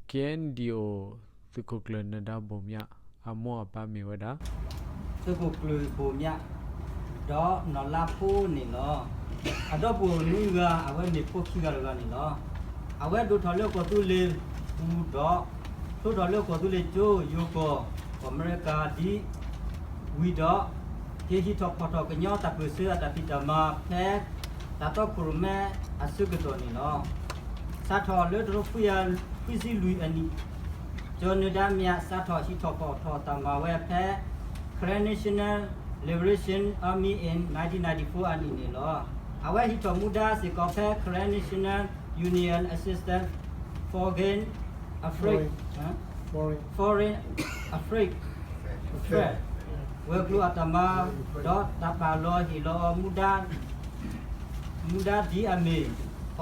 K N D O သုးခိၣ်ကျၢၢ်နၢၤဒါဘိၣ်မၠး အမိၢ်အပၢ်မ့ၢ်ဝဲဒၣ် သုးခိၣ်ကျၢၢ်ဘိၣ်မၠး ဒီးနီၢ်လါဖိန့ၣ်လီၤ. အဒီပုၢ်ဝဲၢ်နွံဂၤ အဝဲမ့ၢ်ဖိခံဂၤတဂၤန့ၣ်လီၤ. အဝဲဒိၣ်ထီၣ်လၢကီၢ်သူလ့ၤပူၤဒီး ဖျိထီၣ်လၢကီၢ်သူလ့ၤကၠိ ယိၤကီၢ် ကီၢ်အမဲရကၤဒ် ဝံၤဒီး က့ၤဟံးထီၣ်ဖီၣ်ထီၣ်ကညီတၢ်ပၢၢ်ဆၢအတၢ်ဖံးတၢ်မၤဖဲ တၢ်တီခိၣ်ရိၣ်မဲအဆၢကတီၢ်န့ၣ်လီၤ. စးထီၣ်လၢတကထိခွံကယၤခွံဆံလွံၢ်အနံၣ် ကၠီၤနၢၤဒါမၠး စးထီၣ်ဟံးထီၣ်ဖီၣ်ထီၣ်တၢ်မၤဝဲဖဲ Karen National Liberation Army in nineteen ninety-four အနံၣ်န့ၣ်လီၤ. အဝဲဟံးထီၣ်မူဒါစ့ၢ်ကီးဖဲ Karen National Union Assistance Foreign Affairs Foreign Affairs ဝဲၤကျိၤအတၢ်မၤ ဒီးတၢ်ပာ်လီၤဟ့ၣ်လီၤအီၤမူဒါ မူဒါဒ်အမ့ၢ်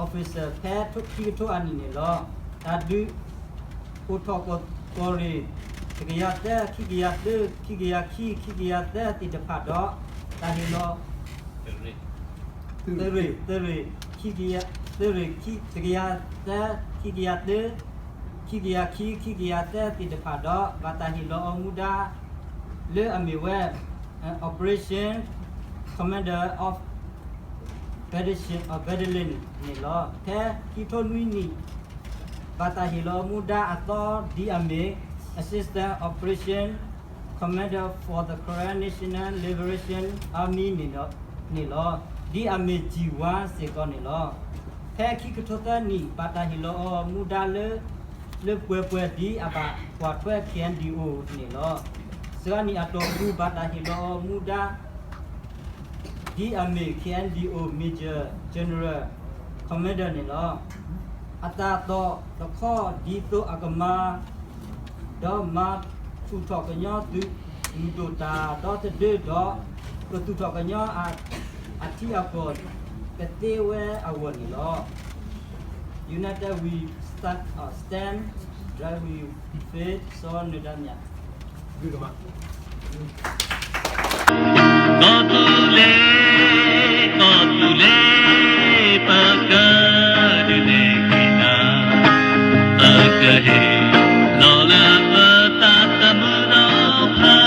officer ဖဲခံကထိအနံၣ်န့ၣ်လီၤ. တၢ်ဒုးအိၣ်ထီၣ်ကီၢ်ရ့ၣ် တကယၤသၢ ခံကယၤသၢ ခံကယၤခံ ခံကယၤသၢသ့ၣ်တဖၣ်ဒီး တၢ်ဟ့ၣ်လီၤ သုးရ့ၣ် သုးရ့ၣ် ခံကယၤ သုးရ့ၣ် တကယၤသၢ ခံကယၤသၢ ခံကယၤခံ ခံကယၤသၢသ့ၣ်တဖၣ်ဒီး ဘၣ်တၢ်ဟ့ၣ်လီၤအီၤမူဒါ လၢအမ့ၢ်ဝဲ Operation Commander of Battalion န့ၣ်လီၤ. ဖဲခံကထိနွံနံၣ် ဘၣ်တၢ်ဟ့ၣ်လီၤမူဒါအသီဒ်အမ့ၢ် Assistant Operation Commander for the Karen National Liberation Army န့ၣ်လီၤ. ဒ်အမ့ၢ် ကၠံၣ်ဝါ စ့ၢ်ကီးန့ၣ်လီၤ. ဖဲခံကထိသၢနံၣ် ဘၣ်တၢ်ဟ့ၣ်လီၤအီၤမူဒါလၢ လၢပှဲၤပှဲၤဒ်အဘၣ်ကွၢ်ထွဲ K N D O န့ၣ်လီၤ. စှၤနံၣ်အတီၢ်ပူၤ ဘၣ်တၢ်ဟ့ၣ်လီၤအီၤမူဒါ ဒ်အမ့ၢ် K N D O Major General Commander န့ၣ်လီၤ. အတၢ်သီၣ်တခီဒ်သိးအကမၤ ဒီးမၤသူၣ်ထီၣ်ကညီသုးမုၢ်ဒိၣ်တၢ်ဒီသဒၢဒီး ကသူၣ်ထီၣ်ကညီအထံအကီၢ် ကသ့ဝဲအဂီၢ်န့ၣ်လီၤ. United we stand, စီၤနၢၤဒါမၠး ကီၢ်သူလ့ၤ, ကီၢ်သူလ့ၤ, ပကဒုးနဲၣ်က့ၤနၤ, ပကဟ့ၣ်လီၤလၢပသးသမူနီၤဖး,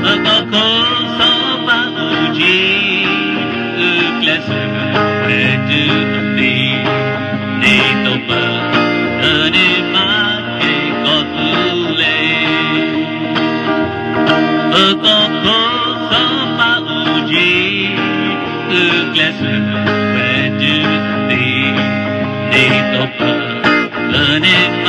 ပကီၢ်ခိၣ်စီၤဘးအူကၠံ, အုၣ်ကျဲးစၢးဝဲတုၤသံ, ဒ်သိးပကန့ၢ်ဘၣ်က့ၤကီၢ်သူလ့ၤ. ပကီၢ်ခိၣ်စီၤဘးအူကၠံ, အုၣ်ကျဲးစၢးဝဲတုၤသံ, ဒ်သိးပကန့ၢ်